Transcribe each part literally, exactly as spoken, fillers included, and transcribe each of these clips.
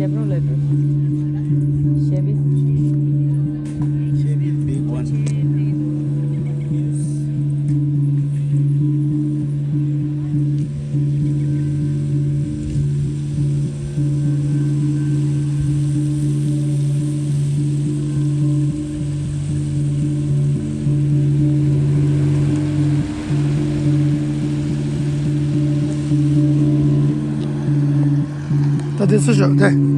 Chevrolet. Chevy. Chevy big one. ད་དེ་སུ་ཞོག་དེ།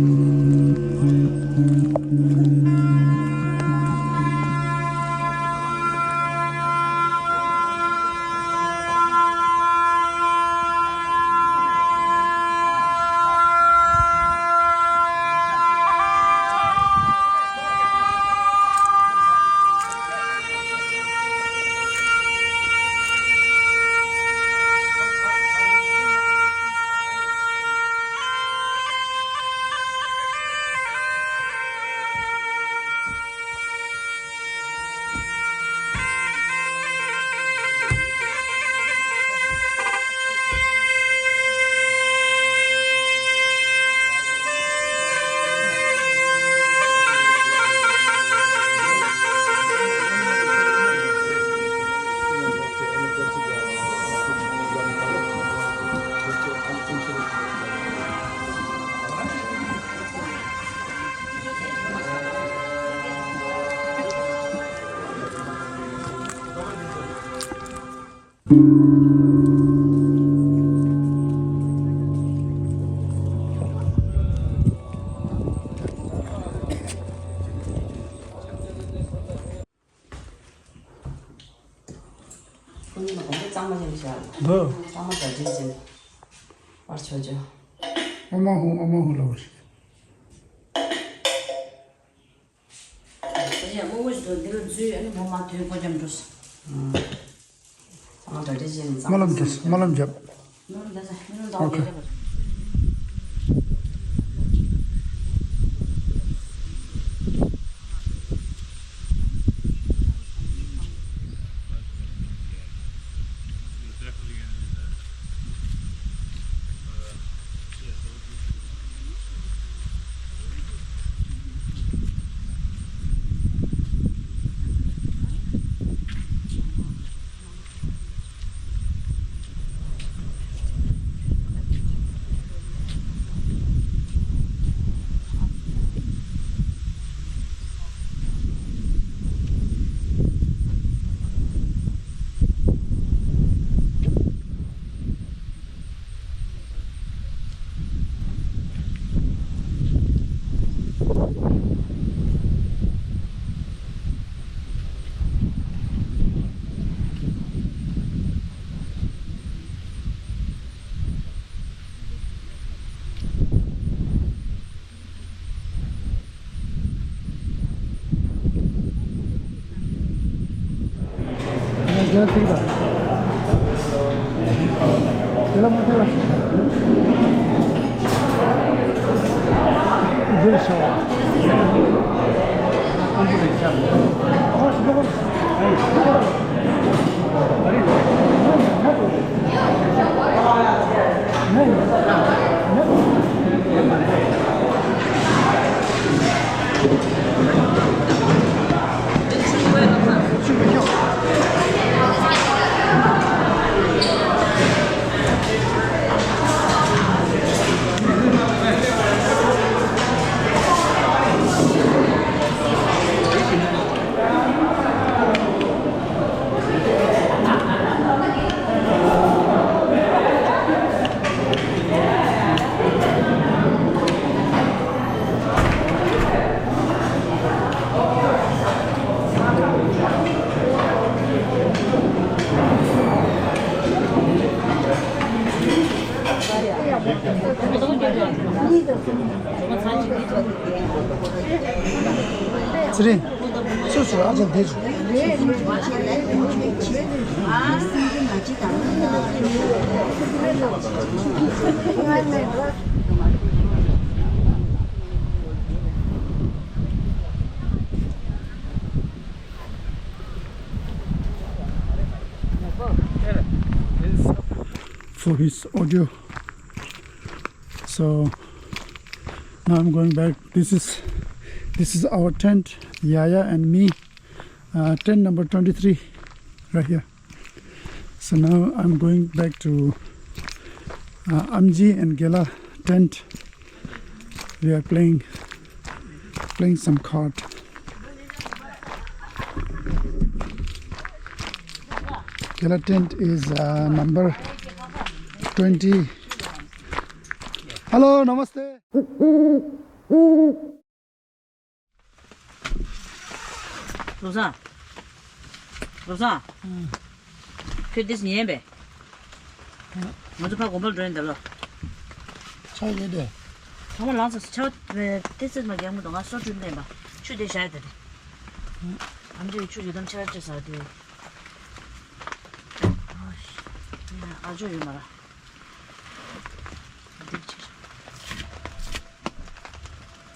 ཁོང་གཉིས་ལ་དགོངས་པ་གཙང་མ་ཡིན་བྱས། འདི། གཙང་མ་གྲ་སྒྲིག་བྱས་པར་ཆོག་ཆོག་ཨོ་མ་ཧུ་ཨོ་མ་ཧུ་ལ་བར་ཞིག་ད་ཅི་ཡང་སྔོན་འགོ་ཞིག་ཏུ་འདི་ལ་འཛུལ་ཡོད་ན་མོ་མ་དུས་འགོ་འཇམ་འགྲོ། ཨང་། གཙང་མ་གྲ་སྒྲིག་བྱས་ནས་གཙང་མ། སྨོན་ལམ་རྒྱབ། སྨོན་ལམ་རྒྱབ། སྨོན་ལམ་རྒྱབ། སྨོན་ལམ་རྒྱབ། ཨོ་ཁེ། ཚེ་རིང་། སོ་སོ་ཨ་ཅག་བསྡད་བྱུང་། For his audio. So now I'm going back. This is, this is our tent, Yaya and me. Uh, tent number twenty-three, right here. So now I'm going back to, uh, Amji and Gela tent. We are playing, playing some card. Gela tent is, uh, number twenty. Hello, namaste. བློ་བཟང་། བློ་བཟང་། ཨང་། ཁྱོད་འདི་ཉན་པས། ཨང་། ང་ཚོ་ཕར་དགོན་པར་འགྲོ་ཡིན་ད་ལོ། ཆ་ཡོད་དེ། ཚང་མ་ལངས་སོང་། ཆར་པ་དེ་ཚེ་མ་རྒྱག་མི་འདུག་ང་སོ་བྲུན་ལེན་པ། ཆུ་དེ་བཞག་ཡོད་དེ། ཨང་། ཨ་མཆོད་ཆུ་ཡོད་དམ་ཆར་པ་ཆེ་ས་དེ། ཨ་ཅོ་ཡོད་མ་ར།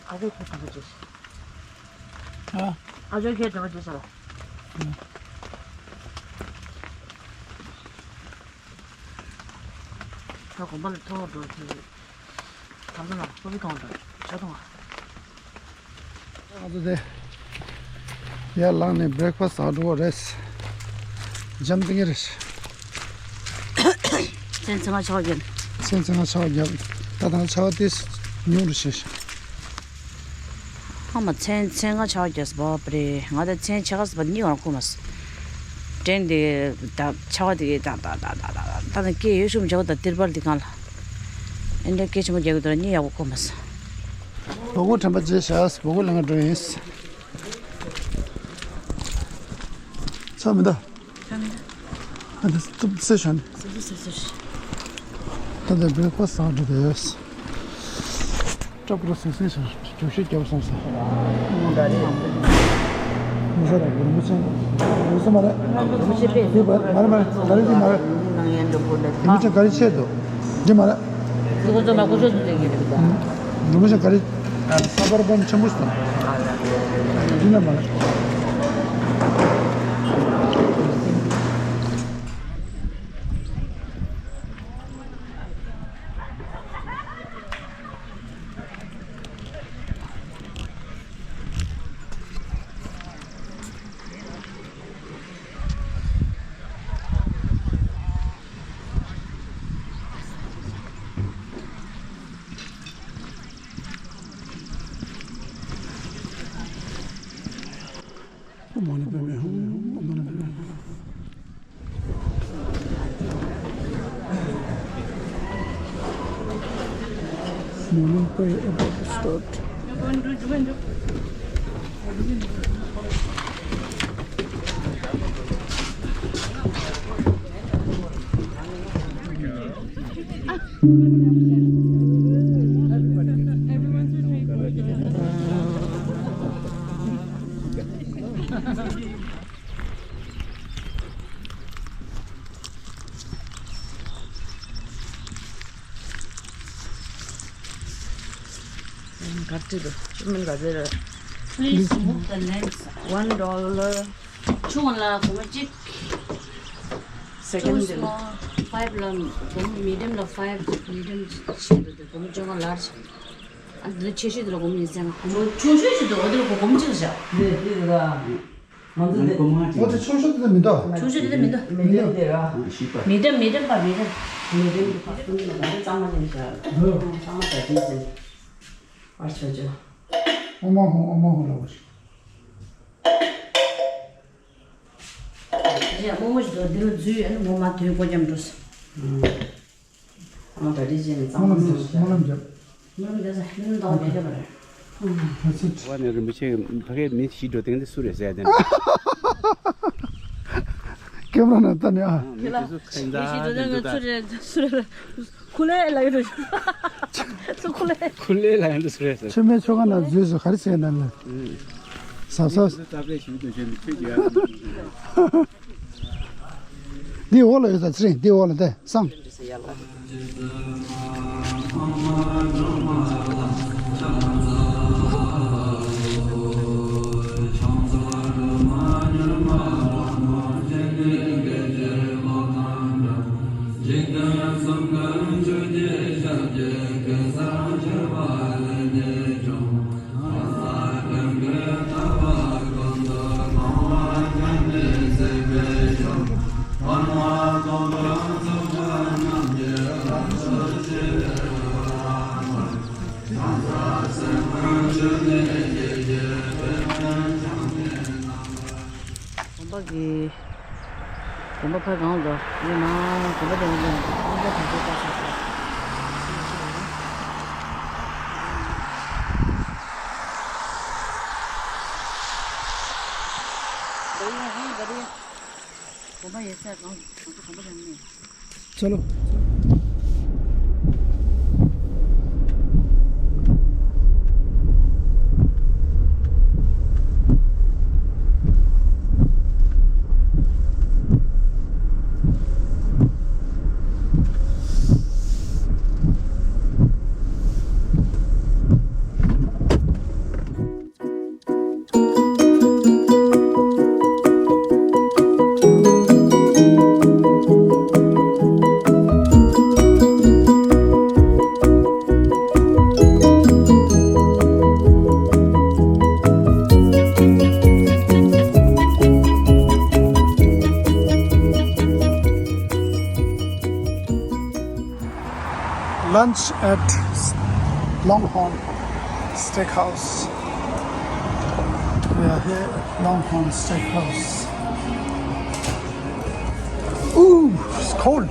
ཨ་ཅོ་ཁྱེད་དམ་པ་བྱས། ཨ། ཨ་ཅོ་ཁྱེད་དམ་པ་བྱས་ས་ལ། ཨ། ད་དགོན་པ་ལ་ཐོག་འགྲོ་དུས། དམ་པ་ལ་ཕུར་བུ་གཏོང་འགྲོ་ཇ་འཐུང་བ། ང་ཚོ་དེ་ཡར་ལངས་ནས་བྷི་རེག་ཕ་སི་ཟ་འགྲོ་བ་རེད། འཇམ་ཐིང་ངེ་རེད། མཚན་ཚེ་སྔ་ཆར་པ་བརྒྱབ། མཚན་ཚེ་སྔ་ཆར་པ་བརྒྱབ། ད་དང་ཆར་པ་ཏོག་ཙམ་ཉུང་རུ་ཕྱིན། ཨ་མ། མཚན་མཚན་སྔ་ཆར་པ་བརྒྱབ་སོང་། བབ་རེད། ང་ད་མཚན་ཆ་ག་ས་བ་གཉིས་བར་ཁུག་མ་སོང་། དྲན་དེ་ད་ཆར་པ་དེ་ད་ད་ད་ད་ད་ད་ད་སྐད་ཡོད་ཤུགས་མ་བྱ་གོ་ད་ཏིར་པལ་དེ་གང་ལ། ཨེ་འདྲ་སྐད་ཆེན་པོ་རྒྱག་གི་འདུག་གཉིད་ཡག་པོ་ཁུག་མ་སོང་། སྦོ་གུ་དྲན་པ་བརྗེད་བཞག་སྦོ་གུ་ལ་ང་འགྲོ་ཡིན། ཚ་མི་འདུག་ཚ་མི་འདུག་ཨ་ད་སྟུབ་སེ་ཤན། སུ་སུ་སུ་སུ། ད་ད་བྷི་རེག་ཕ་སི་ཟ་འགྲོ་དེ། སྐྲ་པོ་སེ་སེ་ཤན་གྱོད་ཤོད་རྒྱབ་སོང་ས། མོ་འདྲ་རེད། མི་ཟ་ར་གུར་མི་ཆེན། མི་ཟ་མ་རེད། མི་ཆེ་པས། མི་མ་རེད་མ་རེད་ག་རེ་ཅི་མ་རེད། ནང་ཡན་འགྲོ་དགོས་ལ། མི་ཆེ་ག་རེ་ཆེ་འདུག་འདི་མ་རེད། ཁོ་ཚོ་མ་ཁོ་ཚོ་ཚོ་ཚོ་ཡིན་རེད་པ། ནུ་མ་ཤ་ག་རེ། ས་བར་བམ་ཆེན་པོ་སྟོན། འདི་ན་མ་རེད། Morning prayer about to start. ག་ཚོད་འདུག་ཅི་མིན་ག་ཚོད་རེད། Please move the lens. One dollar. ཆུང་བ་ལ་སྒོར་མོ་གཅིག Second. Two small, five ལ་སྒོར་མོ། medium ལ་five, medium ཆེ་འདུག་སྒོར་མོ་བཅོ་ལྔ། large. ཨ་འདི་ཆེ་ཤོས་འདི་ལ་སྒོར་མོ་ཉི་ཤུ་རྩ་ལྔ། སྒོར་མོ་ཆུང་ཤོས་ཤིག་འདུག་འོ་འདི་ལ་སྒོར་མོ་གཅིག་བཞག་འདི་འདི་ལ། ང་ཚོ་འདི། འོ་དེ་ཆུང་ཤོས་དེ་མི་འདུག་ཆུང་ཤོས་དེ་མི་འདུག་མི་འདུག་འདི་ར། མི་འདུག་མི་འདུག་པ་མི་འདུག་མི་འདུག་པ་འདི་ལ་གཙང་མ་ཅན་བཞག་གཙང་མ་གྲ་སྒྲིག་ཅན། ཨ་ཆོ་ཆོ། ཨོ་མ་ཧོ་ཨོ་མ་ཧོ་ལ་འོ་ཞིག་རྗེས་རྨོ་མོ་ཞིག་འདུག་འདི་ལ་འཛུལ་ཡོད་ན་ངོ་མ་དོན་སྒོ་འགྱམ་འགྲོ་སོང་། ཨ་མ་གྲ་སྒྲིག་བྱས་ནས་གཙང་མ་སྨོན་ལམ་རྒྱབ། སྨོན་ལམ་རྒྱབ། སྨོན་ལམ་རྒྱབ་ས་སྨོན་ལམ་བཏང་བ་མེད་ཀྱང་མ་རེད། That's it. བ་ནས་རིན་པོ་ཆེ་ཕ་གིའི་མི་ཞིག་འགྲོ་དེང་དེ་སུ་རེད་ཟེར་ཡ་དེ། ཀེམ་ར་ནང་ལྟ་ནས་ཨ། མི་ཞིག་འགྲོ་དེང་དེ་སུ་རེད་སུ་རེད། ཀུ་ལེ་ལ་ཡོད་རེད། སུ་ཀུ་ལེ། ཁུ་ལེ་ལ་ཡང་འདུག་ཟེར། ཆུ་མེད་ཆུ་ག་ན་འཛུལ་སོང་། ག་རེ་བྱས་ན་ལ། ཟབ་ཟབ། ད་པའི་ཞུ་དུ་ཞུ་མི་ཁྱོད་ཀྱི་ཨ། འདི་འོག་ལ་ཡོད་ས། ཚེ་རིང་འདི་འོག་ལ་བསྡད་སང་། དགོན་པ་གི་དགོན་པ་ཕར་གང་ལ་ཡོད་ན། དགོན་པ་དེ་ལ་དགོན་པ་དང་པོ་ལྟ་ས་དེ། དགོན་པ་ཡོད་ས་གང་། དགོན་པ་གང་ལ་ཡོད་ན། चलो। Lunch at Longhorn Steakhouse. We are here at Longhorn Steakhouse. Ooh, it's cold.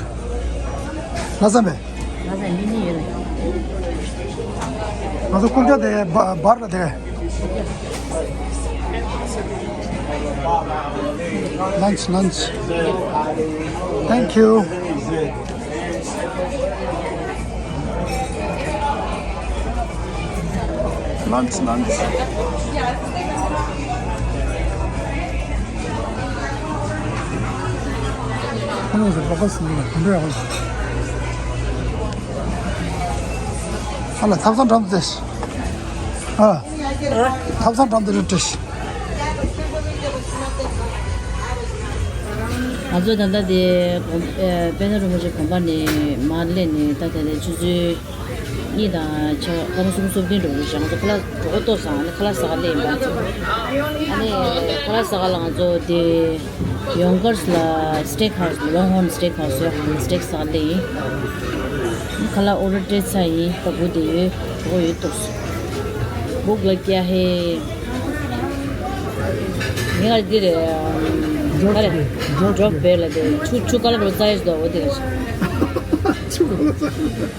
ལ་ཟམ་པས། ལ་ཟམ་མི་གཉིས་ཡོད་ལ། ང་ཚོ་ཀུན་ཀྱང་དེ་བ་བར་ལ་དེ། Lunch, lunch. Thank you. Lunch, lunch. ཁོང་ཚོ་ལོ་ཀལ་སི་ནི་ག་འདྲ་ཡོད། ཨ་ལ་ཐབ་ཚང་འགྲམ་དུ་བསྡད། ཨ། ཐབ་ཚང་འགྲམ་དུ་རེད་བྲིས། ང་ཚོ་ད་ལྟ་དེ་དགོན་ཨེ་པད་ནོར་རིན་པོ་ཆེ་དགོན་པ་ནས་མར་སླེབས་ནས། ད་དེ་ནས་ཆུ་ཚོད་གཉིས་དང་ཕྱེད་ཀ་སྐར་མ་གསུམ་སོ་བདུན་འགྲོ་གི་རེད། ང་ཚོ་ཁ་ལག་གྲོད་ཁོག་ལྟོགས་སོང་། ཨ་ནི་ཁ་ལག་ཟ་ག་སླེབས་ཡིན་པ། ཨ་ནི་ཁ་ལག་ཟ་ག་ལ་ང་ཚོ་དེ་ཡོང་ཀར་སི་ལ་སི་ཊེག་ཧའུ་སི། ལོང་ཧོན་སི་ཊེག་ཧའུ་སི་ཡོད། ཨ་ནི་སི་ཊེག་ཟ་ག་སླེབས་ཡིན། ཁ་ལག་ཨོ་ཌར་སྤྲད་ཚར་ཡིན། ད་སྦུག་དེ་ཡོད། གྲོད་ཁོག་ཡོད་ལྟོགས་སོང་། भूख लग गया है। ངས་འདི་རེད། ཌོབ་ཀ་རེད། ཌོབ་ཀ་ཌོབ་བེ་ལ་དེ་ཆུ་ཆུ་ཀ་ལ་རོ་ཙ་ཡེ་སྡོ་འོ་དེ་རེད། ཆུ་ཀ་ལ་ཙ་ཡེ་སྡོ།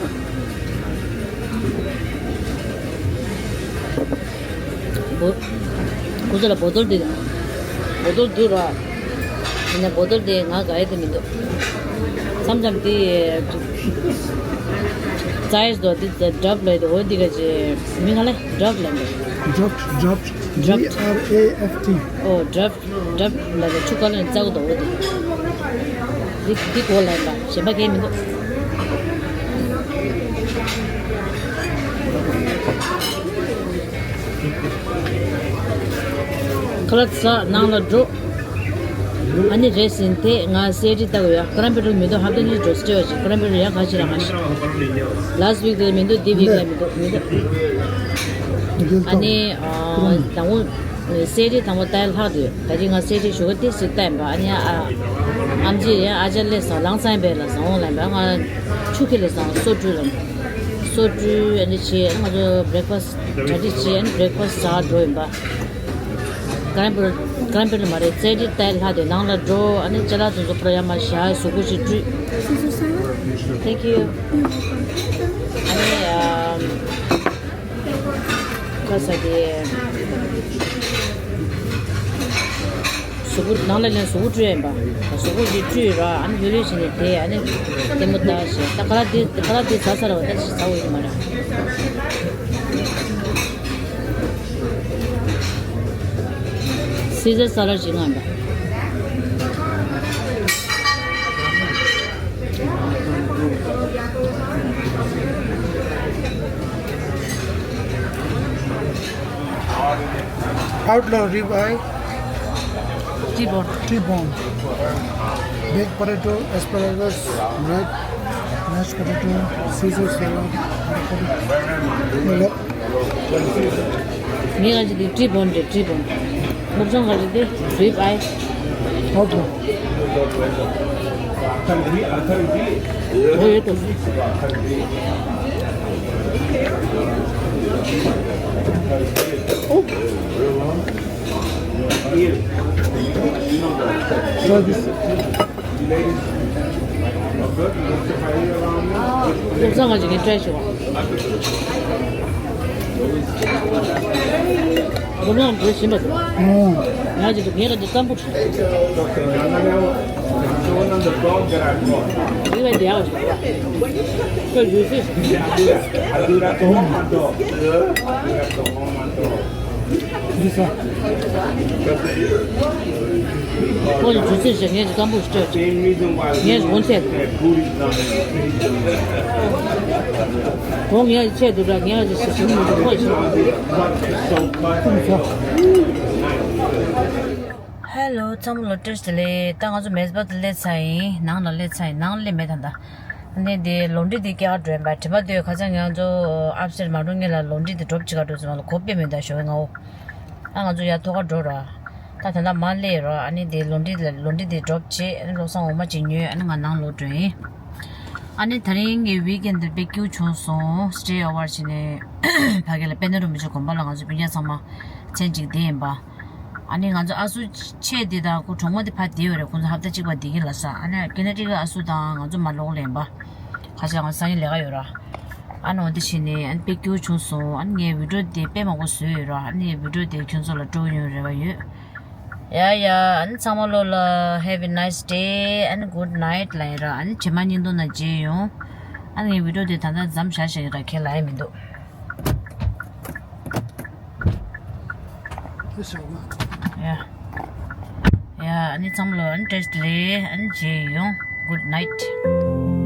བོ། ཁོ་ཚོ་ལ་བོ་ཏོལ་དེ། བོ་ཏོལ་དུ་ར། ཡིན་ན་བོ་ཏོལ་དེ་ང་དགའ་ཡ་དེ་མི་འདུག་མཚམས་མཚམས་དེ། ཙ་ཡེ་སྡོ་དེ་ཌོབ་ལ་དེ་འོ་དེ་ག་ཅེ་མི་ང་ལ་ཌོབ་ལ་འདུག་ཌོབ་ཌོབ། ཌོབ། ཌི་ཨར་ཨེ་ཨེཕ་ཊི། ཨོ་ཌོབ། ཌོབ་ལ་ནི་ཆུ་ཀ་ལ་ནི་ཙག་འདུག་འོ་དེ། འདི་འདི་གོ་ལ་ཡིན་པ་གཞན་པ་གས་མི་འདུག་ཁ་ལག་ཟ་ནང་ལ་འགྲོ། ཨ་ནི་རེད་ཟིན་ཏེ་ང་སེ་རི་ལྟ་གི་ཡོད། ཀ་རམ་པེ་ཊ་མི་འདུག་ཧབ་ཏ་གཉིས་འགྲོ་སི་ཊེ་བ་ཞིག་ཀ་རམ་པེ་ཊ་ཡང་ག་ཞིག་རང་ག་ཞིག་ལ་སི་ཊ་ཝིག་དེ་མི་འདུག་འདི་ཝིག་ལ་མི་འདུག་མི་འདུག་ཨ་ནི་ཨ་དང་པོ། སེ་རི་དང་པོ་ལྟ་ཡ་ལྷག་དེ་ཡོད། ད་ཅི་ང་སེ་རི་ཞོགས་ཀ་ཏི་སི་ལྟ་ཡིན་པ། ཨ་ནི་ཨ་ཨམ་ཆི་ཡ་ཨ་ཅག་ལེ་སང་ལང་ཚང་བས་ལ་སང་འོང་ལ་ཡིན་པ། ང་ཆུ་ཁི་ལེ་སང་སོ་བཀྲུས་ལ་སོ་བཀྲུས། ཨ་ནི་བྱས་ང་ཚོ་བྷི་རེག་ཕ་སི་གྲ་སྒྲིག་བྱས། ཨ་ནི་བྷི་རེག་ཕ་སི་ཟ་འགྲོ་ཡིན་པ། ཀ་རམ་པེ་ཀ་རམ་པེ་མ་རེད། སེ་རི་ལྟ་ཡ་ལྷག་དེ་ནང་ལ་འགྲོ། ཨ་ནི་ཅ་ལག་དེ་ཚོ་ཕུར་ཡ་མ་བཞག་གཟུགས་པོ་ཞིག་བཀྲུས། Thank you. ཨ་ནི་ཨ། ཁ་ས་དེ། གཟུགས་པོ་ནང་ལ་ལན་གཟུགས་པོ་བཀྲུས་ཡིན་པ། གཟུགས་པོ་འདི་བཀྲུས་ར། ཨ་ནི་ལྷོད་ལྷོད་བྱས་ནས་དེ་ཨ་ནི་ལྟད་མོ་ལྟ་ཞེས། ད་ཁ་ལག་འདི་ཁ་ལག་འདི་ཟ་ཚར་བ་ད་ཅི་ཟ་འོ་ཡིན་མ་རེད། སི་ཛར་ས་ལ་ཞིག་ངམ་པ། Outlaw rib eye. T-bone. T-bone. Baked potato, asparagus, bread, mashed potato, Caesar salad, broccoli. ངས་ག་ཅི་དེ་T-bone རེད། T-bone. ནུབ་བྱང་ག་ཅི་དེ་rib eye. Outlaw. འོ་ཡོད་དོ། Try this. ལོ་ཙཱ་ང་ཅིག་གིས་ཊ་རའི་ཞུ་བ། ལོ་ཙཱ་འགྲོ་བཞིན་པ་འདུག་ང་ཅིག་ངས་ལ་འདི་ཙམ་པོ་བྱུང་། དེ་བས་འདི་ཡག་པ་ཞིག་འདུག་ཁོས་ཞུ་སྲིད། འདི་ས། ཁོ་ལ་ཇུ་ཚིར་ཞིག་ངས་ཀྱི་སྐམ་པོ་ཞིག་སྤྲད། ངས་འོང་ཚད། ཁོང་ངས་ཆད་དུ་འདྲ་ངས་ཀྱི་ཞིག་ཞིག་མི་འདུག་ཁོ་ཞིག་ཧེ་ལོ། ཚང་མ་ལ་བཀྲ་ཤིས་བདེ་ལེགས། ད་ང་ཚོ་མེ་ཟ་བར་དུ་སླེབས་ཚར་ཡིན། ནང་ལ་སླེབས་ཚར་ཡིན། ནང་སླེབས་མེད་ད་ལྟ། ཨ་ནི་དེ་ལོན་ཌི་རི་དེ་སྐྱེལ་ག་འགྲོ་ཡིན་པ། དྲི་མ་དེ་ཁ་སང་ང་ཚོ་ཨབ་སི་ཊེར་མ་འགྲོ་སྔོན་ལ་ལོན་ཌི་རི་དེ་ཌོབ་བྱེད་ག་འགྲོ་ཟེར་བ་ལ་གོ་དཔེ་མེད་ད་ཞོགས་ང་འོ། ཨ་ང་ཚོ་ཡར་ཐོག་ཁར་འགྲོ་ར། ད་ད་ལྟ་མར་སླེབས་ར། ཨ་ནི་དེ་ལོན་ཌི་རི་ལ་ལོན་ཌི་རི་དེ་ཌོབ་བྱེད། ཨ་ནི་བློ་བཟང་འོ་མ་ཅིག་ཉོས། ཨ་ནི་ང་ནང་ལོག་འགྲོ་ཡིན། ཨ་ནི་དེ་རིང་གི་ཝིག་ཨེན་དེ་དཔེ་སྐྱིད་པོ་བྱུང་སོང་། སི་ཊེ་ཨ་ཝར་བྱས་ནས་ཕ་གི་ལ་དཔལ་ལྡན་རིན་པོ་ཆེ་དགོན་པ་ལ་ང་ཚོ་སྤུན་ཀྱག་ཚང་མ་མཚན་གཅིག་བསྡད་ཡིན་པ། ཨ་ནི་ང་ཚོ་ཨ་སུ་ཆེ་འདི་དང་ཁོ་གྲོགས་མོ་འདི་ཕར་བསྡད་ཡོད་རེད། ཁོ་ཚོ་ཧབ་ཏ་གཅིག་པ་བསྡད་ཀྱི་ལ་ས། ཨ་ནི་ཀེ་ན་ཌ་གི་ཨ་སུ་དང་ང་ཚོ་མར་ལོག་ལེན་པ། ཁ་ཤས་ང་སང་ཉིན་ལས་ཀ་ཡོད་ར། ཨ་ནི་འོ་འདི་བྱས་ནས་ཨ་ནི་དཔེ་སྐྱིད་པོ་བྱུང་སོང་། ཨ་ནི་ངས་ཝི་ཌི་ཡོ་འདི་དཔེ་མང་པོ་བཟོས་ཡོད་ར། ཨ་ནི་ཝི་ཌི་ཡོ་འདི་ཁྱོད་ཚོ་ལ་སྤྲོད་ཡོང་རེ་བ་ཡོད། ཡ་ཡ། ཨ་ནི་ཚང་མ་ལོ་ལ་have a nice day and good night ལབ་ཡིན་ར། ཨ་ནི་རྗེས་མ་བརྙན་ཐུང་ནང་མཇལ་ཡོང་། ཨ་ནི་ངའི་ཝི་ཌི་ཡོ་འདི་ད་ལྟ་མཚམས་བཞག་བཞག་ཡིན་ར། ཁྱེད་ལ་ཡ་མི་འདུག་ཡ་ཡ། ཨ་ནི་ཚང་མ་ལོ་ཨ་ནི་བཀྲ་ཤིས་བདེ་ལེགས། ཨ་ནི་མཇལ་ཡོང་། Good night.